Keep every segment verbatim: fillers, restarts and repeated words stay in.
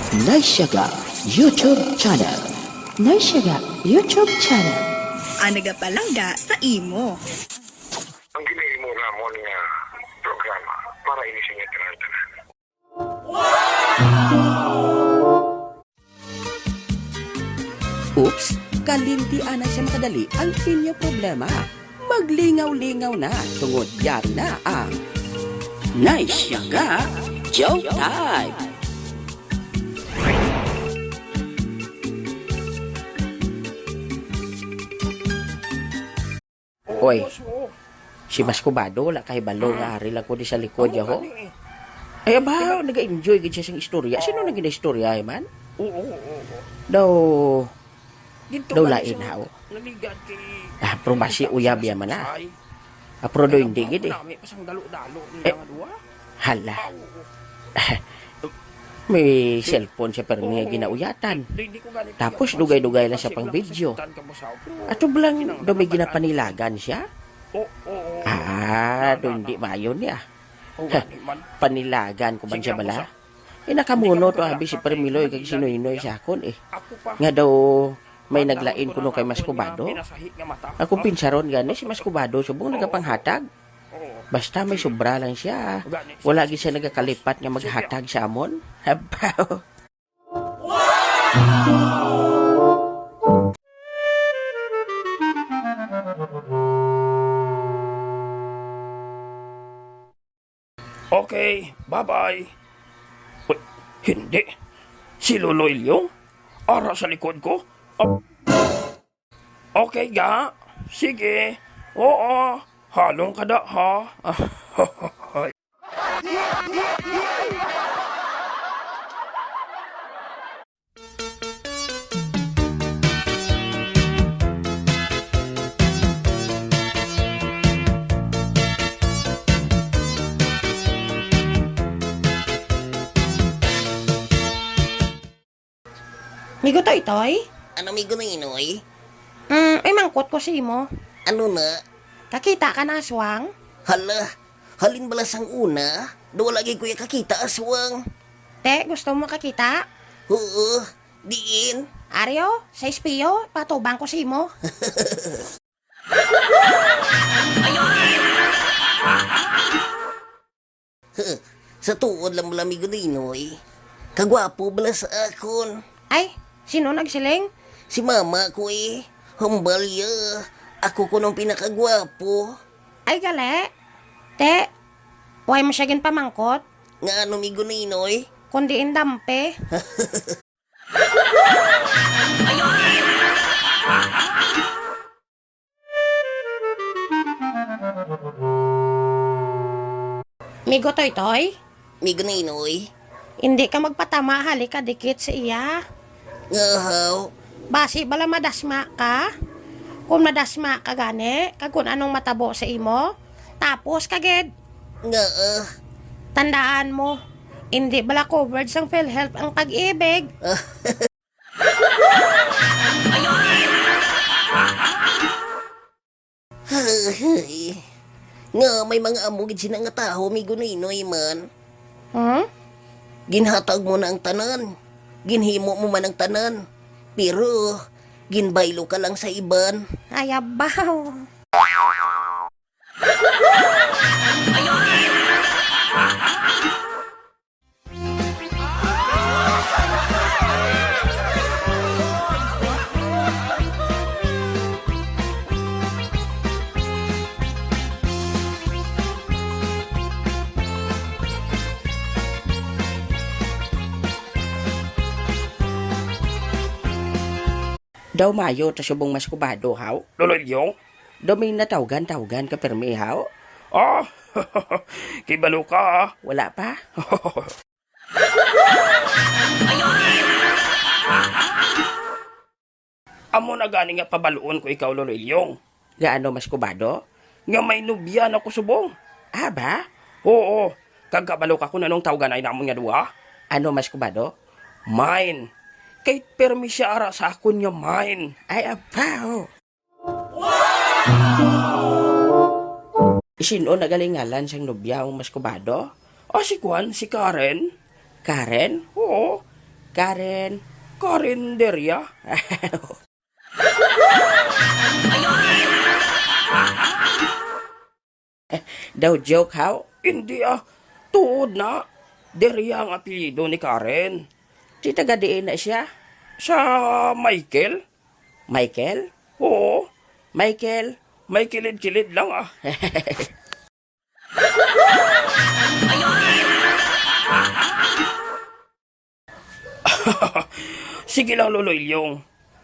Naisyaga YouTube Channel. Naisyaga YouTube Channel. Ang nagapalangga sa imo. Ang ginahimo namon nga programa para ini sa inyo tanan-tanan. Oops, kalimti anay sa makadali ang inyo problema. Maglingaw-lingaw na tungod yari na ang Naisyaga Joke Time. Oy, si Mas Kubado, wala kahibalo nga ari lang ko di sa likod, yaho. Ay, abaw, naga-enjoy gid siya sing istorya. Sino na ginaistorya, eh, man? Oo, oo, oo. Daw, daw lain, haw. Ah, pero basi uyab ya man, ah. Ah, pero do hindi gid, eh. Eh, hala. May cellphone siya, pero may ginauyatan. Tapos dugay-dugay lang siya pang video. Ato blang do may ginapanilagan siya? Ah, do hindi maayo niya. Panilagan ko man siya bala? Eh, nakamuno to abi si Permiloy kag si Noynoy sa akon, eh. Nga daw may naglain kuno kay Mas Kubado. Ako pinsaron gani si Mas Kubado subong nagapanghatag. Basta may sobra lang siya. Wala gid siya nagakalipat nga maghatag sa amon. Habaw. Okay, bye-bye. Uy, hindi. Si Lolo Ilyong? Ara sa likod ko? Ah, okay ga. Sige. Oo. Halong ka da, ha? Migo Toytoy? Ano, Migo Noynoy? Mm, ay mangkot ko sa imo. Ano na? Kakita ka na aswang? Hala, halin bala sang una, daw wala gid ko ya kakita aswang. Te, gusto mo kakita? Oo, diin? Aryo, sa espiyo, patubang ko sa imo. Huh, sa tuod lang bala, Migo Noynoy. Kagwapo bala sa akon. Ay, sino nagsiling? Si mama ko eh. Hambal ya. Ako kunong pinakagwapo. Ay, gali. Te, why mo siya ginpamangkot? Nga ano, Migo Noynoy? Kundi indampe. Migo Toytoy? Migo Noynoy? Hindi ka magpatama, halika dikit sa iya. Nga haw? Basi bala madasma ka? Kung madasma ka gani, kag kung anong matabo sa imo, tapos ka gid. Nga, ah. Tandaan mo, hindi bala covered sang PhilHealth ang pag-ibig. Hay, nga may mga amo gid sina nga tawo, Migo Noynoy man. Hmm? Ginhatag mo na ang tanan. Ginhimo mo man ang tanan. Pero, ginbaylo ka lang sa iban. Ay, abaw. Daw mayo ta subong Mas Kubado, haw? Lolo Ilyong? Daw may natawgan-tawgan ka pirmi, haw? Ah, kibalo ka, ah. Wala pa? Amo na gani nga pabaluon ko ikaw, Lolo Ilyong. Nga ano, Mas Kubado? Nga may nobya na ko subong. Ah, ba? Oo. Kag kabalo ka kung anong tawganay namon nga duha? Ano, Mas Kubado? Mine. Kay permi siya ara sa akon nga mine. Ay, abaw. Isin-o na gali ngalan sang nobya mo, Mas Kubado? Ah, si Kwan, si Karen. Karen? Oo. Karen. Karen Deria? Daw joke, haw? Hindi, ah. Tuod na. Deria ang apelyido ni Karen. Di taga diin na siya? Sa Michael? Michael? Oo. Michael? May kilid-kilid lang, ah. Sige lang, Lolo Ilyong.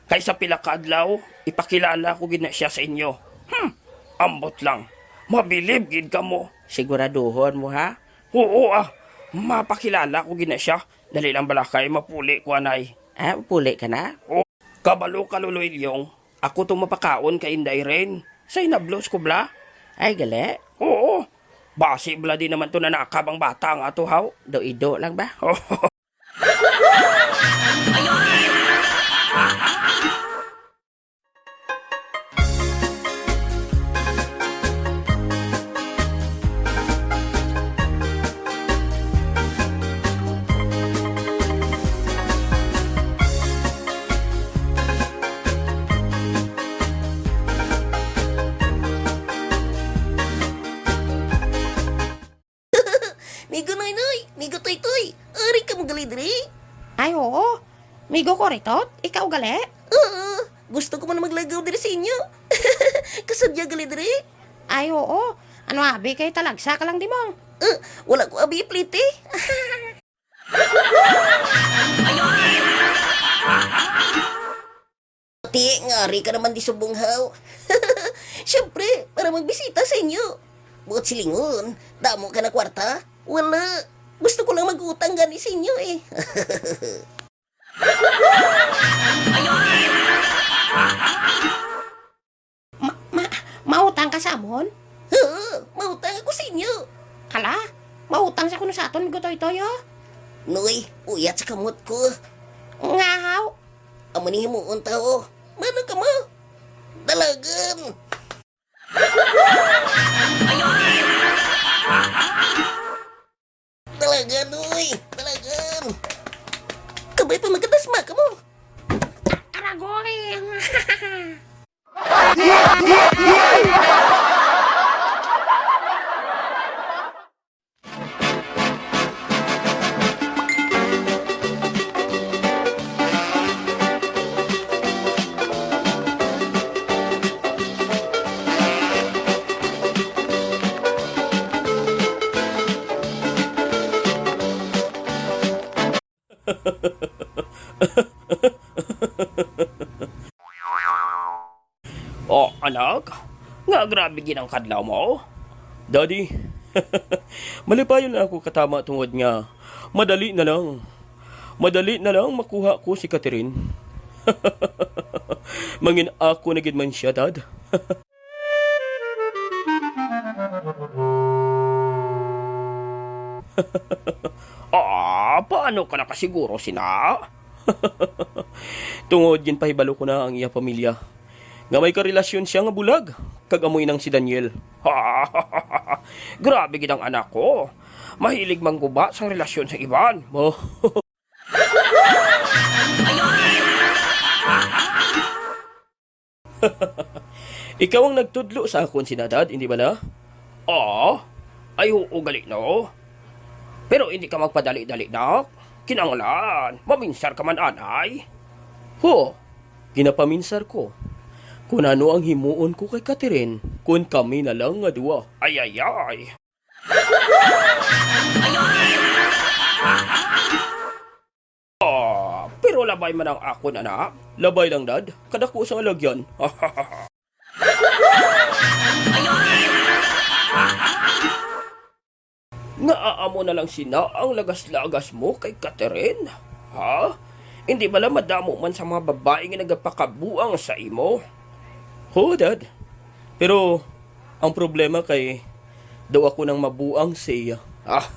Kay sa pila ka adlaw, ipakilala ko gid na siya sa inyo. Hmm, ambot lang. Mabilib gid kamo. Siguraduhon mo, ha? Oo, ah. Mapakilala ko gid na siya. Dali lang bala kay mapuli ko, anay. Ah, puli ka na? O, kabalo ka, Lolo Ilyong. Ako tong mapakaon kay Inday Rain. Sa inablos ko, bla? Ay, gali? Oo. Basi bla di naman to nanakab ang bata nga to, haw? Do-ido lang ba? Migo Noynoy, Migo Toytoy, ari kamo gali diri? Ay, oo. Migo ko, Ritot. Ikaw gali? Oo, gusto ko man maglagaw diri sa inyo. Kasadya gali diri? Ay, oo. Ano abi kay talagsa ka lang, Dimong? Uh, wala ko abi plete. Ti, ngari ka naman di subong, haw. Siyempre, para magbisita sa inyo. Buot silingon, damo ka na kwarta? Wala. Gusto ko lang mag-utang gani sa inyo, eh. Ma, ma, mautang ka sa amon? Oo, mautang ako sa inyo. Hala, mautang sa kuno sa aton, Migo Toytoy, oh. Noy, uyat sa kamot ko. Nga, haw? Amo ning himuon ta, oh. Mano ka mo? Dalagan! Dalagan, uy! Dalagan! Kabay pa magkadasma ka mo! Aragoy! Oh, anak, nga grabe gid ang kadlaw mo? Daddy, malipayon na ako katama tungod nga madali na lang. Madali na lang makuha ko si Catherine. Mangin ako na gid man siya, Dad. Ah, paano ka nakasiguro sina? Tungod ginpahibalo ko na ang iya pamilya nga may karelasyon siya nga bulag kag amo inang si Daniel. Grabe gid ang anak ko. Mahilig mangguba sang relasyon sa iban. Oh. Ikaw ang nagtudlo sa akon sina, Dad, hindi bala? Ah, ay, oo, gali, no? Pero hindi ka magpadali-dali, nak. Kinahanglan, maminsar ka man, anay. Ho, ginapaminsar ko. Kung ano ang himuon ko kay Catherine, kung kami na lang nga duwa. Ay, ay, ay. Ah, pero labay man ang akon, anak. Labay lang, Dad. Kadako sa lagyan. Nga amo na lang sina ang lagas-lagas mo kay Catherine? Ha? Hindi bala madamo man sa mga babae nga nagapakabuang sa imo? Ho, Dad. Pero ang problema kay daw ako nang mabuang sa iya. Ah.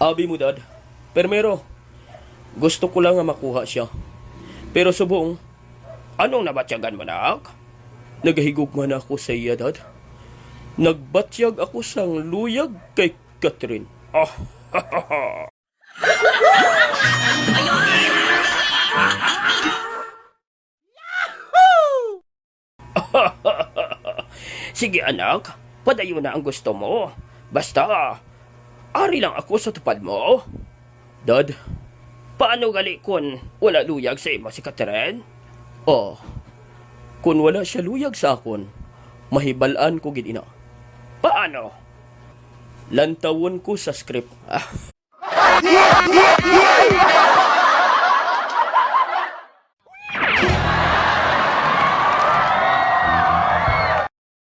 Abi mo, Dad. Permero, gusto ko lang nga makuha siya. Pero subong, anong nabatyagan mo, nak? Nagahigugma na ako sa iya, Dad. Nagbatyag ako sang luyag kay Catherine. Oh. Sige, anak, padayon na ang gusto mo. Basta, ari lang ako sa tupad mo. Dad, paano gali kun wala luyag sa imo si Catherine? Oh, kun wala siya luyag sa akon, mahibal-an ko gid ina. Paano? Lantawon ko sa script. Ah.